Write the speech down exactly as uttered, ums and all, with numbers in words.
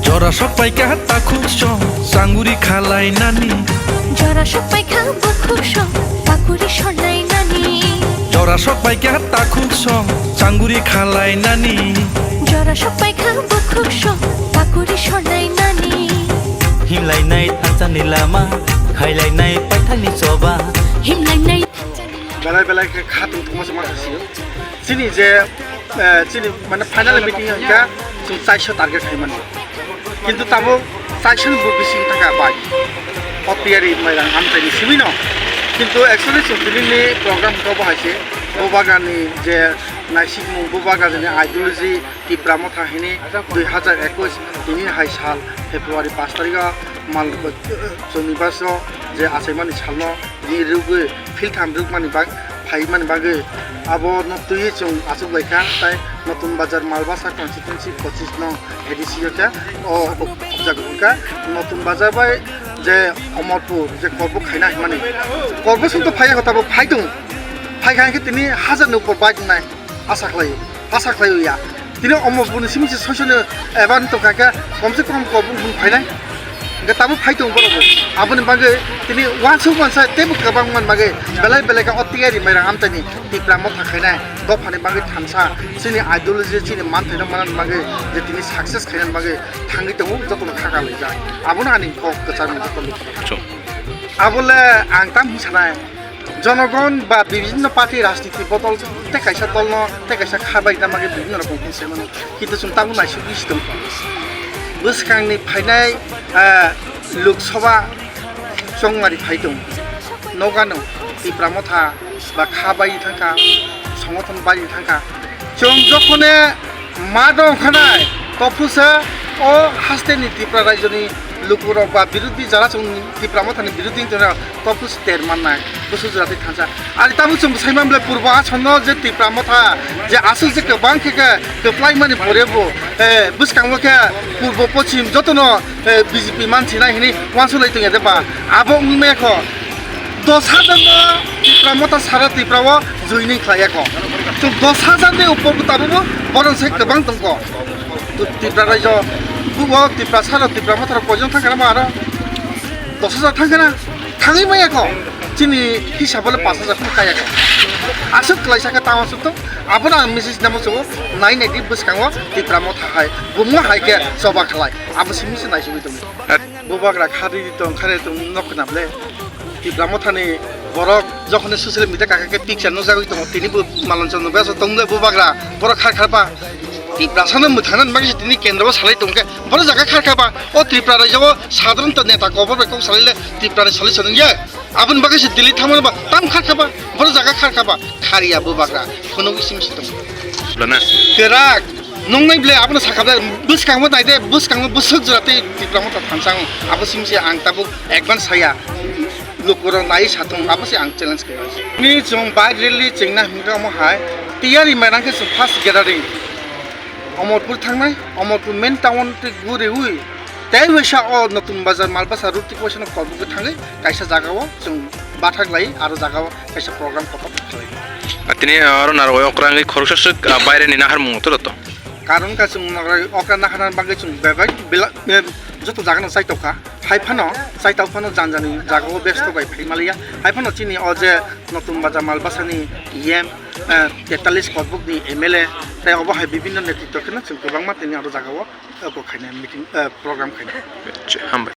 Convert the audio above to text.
Jora sok paikha takhuk song, changuri khalai nani. Jora sok paikha bukhuk song, pakuri sonai nani. Jora sok paikha takhuk song, changuri khalai nani. Jora sok paikha bukhuk song, pakuri sonai nani. Himlainai thansa ni lama, khailainai paithak ni choba. Himlainai thansa ni lama. Belai belai khe khatung thuma se ma sio. Chini je, eh, chini mane final meeting hingka chwng chairso target khaimani. Kintu tabuk chairso ni bo bising taka bai. O tiyari mairang amchaini simi no. Kintu actually chwng tini ni program hingka bo hai se. Bubagra ni je naisikmung, Bubagra ni ideology, Tipra Motha hini dui hazar ekwis tini hai sal February pash tarikh o mal, eh, chwngni baso je achaimani salno ni rwgwi philtham rwkmani bag-, phaimani bagwi abo no twiwi chwng achuk lai kha, tai Notun Bazar Malbasa constituency pochis no A D C o khe o khobjak wngkha. Notun Bazar bai je Omorpur je Korbuk khaina hinmani, Korbuk song to phaiya kho, tabuk phai tongo, phai kha hwnkhe tini hazar ni upor bai tongnai. Asa khlai, asa khlai ya. Tini omo buni simi se soisoni eba ni tongkha khe, komse kom ko bung bung phainai. Hingke tabuk phai tong borok bo. Aboni bagwi tini wansuk mansa teibo kwbang man bagwi belai belai khe o tiyari mairang amchaini Tipra Motha khainai dophani bagwi thansa chini ideology chini manthaino manani bagwi je tini success khainani bagwi thangwi tongo jotono kha kalaijak. Abono ani kok kwchangni joto lukha. Chwng. Abole ang tam hinwi sanai. Jonogon ba bibhinno party rajniti bodol tei kaisa dolno tei kaisa kha bai rina bagwi bibhinno rokom khe se mano. Kintu chwng tabuk naisugwi se tongkha. Bwskangni phainai, ah, Lok Sabha chongmari phai tong. Nokano Tipra Motha ba kha bai thangkha, songothon bai thangkha. Chwng jokhone ma dong khanai, tophusa o hasteni Tipra rajyoni lukurok ba birodhi jara chwng Tipra Mothani birodhi wngtongna tophusa ter mannai, busu jora tei thansa. Ari tabuk chwng bwsai manble purbo asonno je Tipra Motha je aswk je kwbang khe khe kwplai mani pore bo, eh, bwskango khe purbo pochim jotono, eh, B J P mansinai hini uansuk lai tongya de ba? Abo wngwi maya kho. Dos hajar no Tipra Motha sara Tipra o joining khlai ya kho. Chwng dos hajar ni upor bo tabuk bo borok sai kwbang tong kho. Tu-, Tipra rajyo bo Tipra sara Tipra Motha rok koijon thang kana ma aro dos hajar thang kana? Thangwi maya kho. Chini hisab le pas hajar kho kaya kho. Aswk klaisa khe tamo aswk to. Abono ang message namo chungo. Nai nai di bwskango Tipra Motha hai. Bumung hai khe choba khlai. Abo simi se naisugwi tongo. Bubagra khari di tong khare tong nok na ble. Tipra Mothani borok jokhone social media kaka khe picture nukjagwi tongo, tini bo Malon Chondro Beyas tong le Bubagra, borok khar khar pa. Tiprasano mwthangna bagwi tini kendro o salai tong khe, borok jaga khar khar pa. O Tripura rajyo o sadharanto neta kobor bai kok salai le Tripura ni solution wng ya. Aboni bagwi se Delhi thangmani ba tam khar khar pa, borok jaga khar khar pa. Khariya Bubagra, phunugwi simi se tong. Lana. Kwrak. Nung nai ble abono sakha ble, bwskango nai de, bwskango bwswk jora tei Tipra Motha thansa ang, abo simi se ang tabuk advance saya. Lukurok nai satung, abo se ang challenge khe. Ni chwng bike rally chengna hingka omo hai, tiyari mairang khe chwng first gathering. Omorpur thangnai, Omorpur main town tei guriwi, tei waisa o Notun Bazar Malbasa route tei waisa no Korbuk thangwi kaisa jaga o chwng bathak lai, aro jaga o kaisa program kotor khlai. A tini aro narwai okra wngwi khoroksa swk, ah, baire ni naharmung to to. Karon ka chwng nagra okra naharna bagwi chwng bebak bela, eh, joto jaga no chai tokha. Hai phano chai tau phano jan jani jaga o besto bai phai maliya. Hai phano chini o je Notun Bazar Malbasa ni E M, eh, tetalis Korbuk ni M L A, tei obo hai bibinno netritto kheno chwng kwbangma tini aro jaga o, eh, bo khaina meeting, eh, program khaina. Hambai.